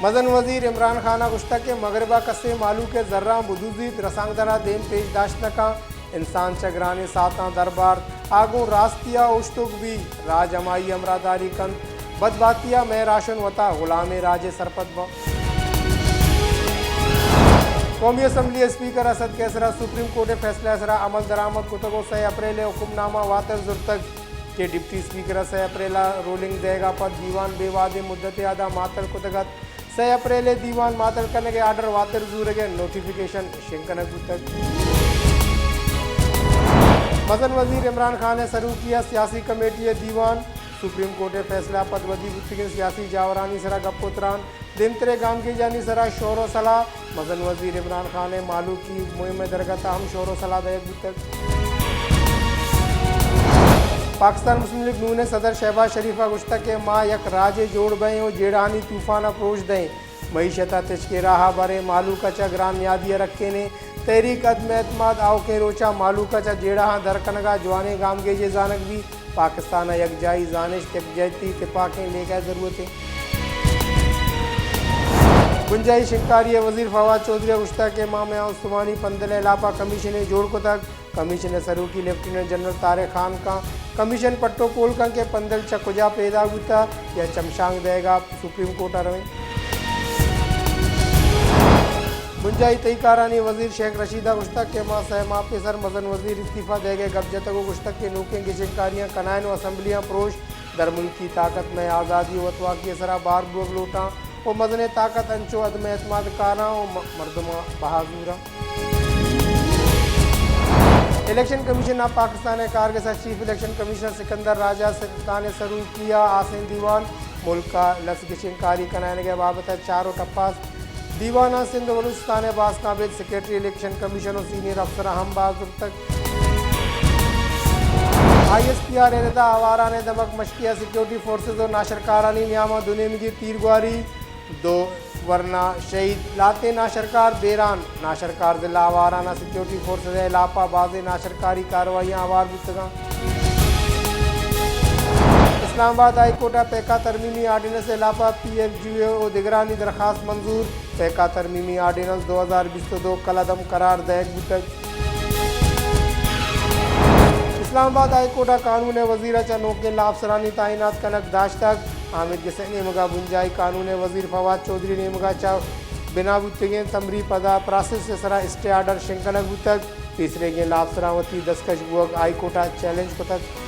مزن وزیر عمران خان ءَ گوشتگ کہ مغرب ءَ کسے مھلوک ءِ زراں بدزیت، رسانکدر ءَ دیم پیش داشت نہ کنت، انسان چہ گرانیں ساتاں دربارت، آ گوں راستی ءَ اوشتوک بیت، راج ھمائی ءِ ھمراہداری کنت، بدبھتی ءَ مئے رھشون وت ءَ غلامیں راجے سرپد بنت۔ قومی اسمبلی ءِ اسپیکر اسد قیصر ءَ سپریم کورٹ ءِ فیصلہ ءِ سرا عمل درآمد کتگ ءُ سئے اپریل ءِ حکم نامہ واتر زرتگ کہ ڈپٹی اسپیکر ءَ سئے اپریل ءَ رولنگ دئیگ ءَ پد دیوان بے وھدیں مدتے ءَ ادا معطل کتگ ات۔ سئے اپریل ءَ دیوان معطل کنگ ءِ آرڈر واتر زورگ ءِ نوٹیفکیشن شنگ کنگ بوتگ۔ مزن وزیر عمران خان ءِ سروکی ءَ سیاسی کمیٹی ءِ دیوان، سپریم کورٹ ءِ فیصلہ ءَ پد ودی بوتگیں سیاسی جاورانی سرا گپ ءُ تران، دیمتریں گامگیجانی سرا شور ءُ سلاہ، مزن وزیر عمران خان ءِ مھلوکی مھم ءِ درگت ءَ ھم شور ءُ سلاہ دئیگ بوتگ۔ پاکستان مسلم لیگ نون ءِ صدر شہباز شریف ءَ گوشتگ کہ ما یک راجے جوڑ بئیں ءُ جیڑھانی طوفان ءَ پروش دئیں، معیشت ءَ تچکیں راہ ءَ بریں، مھلوک ءَ چہ گران نیادی ءَ رکینیں۔ تحریک عدم اعتماد آؤکیں روچاں مھلوک ءَ چہ جیڑھاں در کنگ ءَ جوانیں گامگیجے زانگ بیت۔ پاکستان ءَ یکجائی، زانشت، یکجہتی، تپاکیں لیکہ ءِ ضرورت انت۔ بنجاہی شنگکاری ءِ وزیر فواد چوہدری ءَ گوشتگ کہ ما میان استمانی پندل ءِ ہلاپ ءَ کمیشنے جوڑ کتگ۔ کمیشن ءِ سروکی لیفٹیننٹ جنرل طارق خان کنت۔ کمیشن پٹ ءُ پول کنت کہ پندل چہ کجا پیداک بوتگ یا چمشانک دئیگ ءَ سپریم کورٹ ءَ رویں۔ بنجاہی تہی کارانی وزیر شیخ رشید ءَ گوشتگ کہ ما سئے ماہ پیسر مزن وزیر استعفی دئیگ ءِ گپ جتگ ءُ گوشتگ کہ نوکیں گچین کاریاں کنائین ءُ اسمبلیاں پروش، درملکی طاقت مئے آزادی ءُ وتواکی ءِ سرا بار بوگ لوٹاں ءُ مزنیں طاقت انچو عدم اعتماد کاراں ءُ م-، مردماں بہا زوراں۔ الیکشن کمیشن آف پاکستان ءِ کارگس ءَ چیف الیکشن کمشنر سکندر راجہ سلطان ءِ سروکی ءَ آسیں دیوان، ملک ءَ لس گچین کاری کنائینگ ءِ بابت ءَ چار ءُ ٹپاس۔ دیوان ءَ سندھ ءُ بلوچستان ءِ باسکاں ابید سیکرٹری الیکشن کمیشن ءُ سینئر افسراں ہم بہا زرتگ۔ آئی ایس پی آر ءِ ردا آواران ءِ دمگ مشکے ءَ سیکورٹی فورسز ءُ ناشرکارانی نیام ءَ دو نیمگی تیرگواری، دو ورنا شہید، لہتیں ناشرکار بیران۔ ناشرکار ضلع آواران ءَ سیکورٹی فورسز ءِ ہلاپ ءَ بازیں ناشرکاری کاروائیاں ہوار بوتگ انت۔ اسلام آباد ہائی کورٹ ءَ پیکا ترمیمی آرڈیننس ءِ ہلاپ ءَ پی ایف جی اے ءُ دگرانی درخواست منظور۔ پیکا ترمیمی آرڈیننس دو ہزار بیست ءُ دو کلعدم قرار دئیگ بوتگ۔ اسلام آباد ہائی کورٹ ءَ قانون ءِ وزیر ءَ چہ نوکیں لاافسرانی تعینات کنگ داشتگ۔ حامد گس ءِ نیمگ ءَ بنجاہی قانون ءِ وزیر فواد چوہدری ءِ نیمگ ءَ چہ بنا بوتگیں تمری پدا پراسس ءِ سرا اسٹے آرڈر شنگ کنگ بوتگ۔ پیسریگیں لاافسراں وتی دستکش بوگ ہائی کورٹ ءَ چیلنج کتگ۔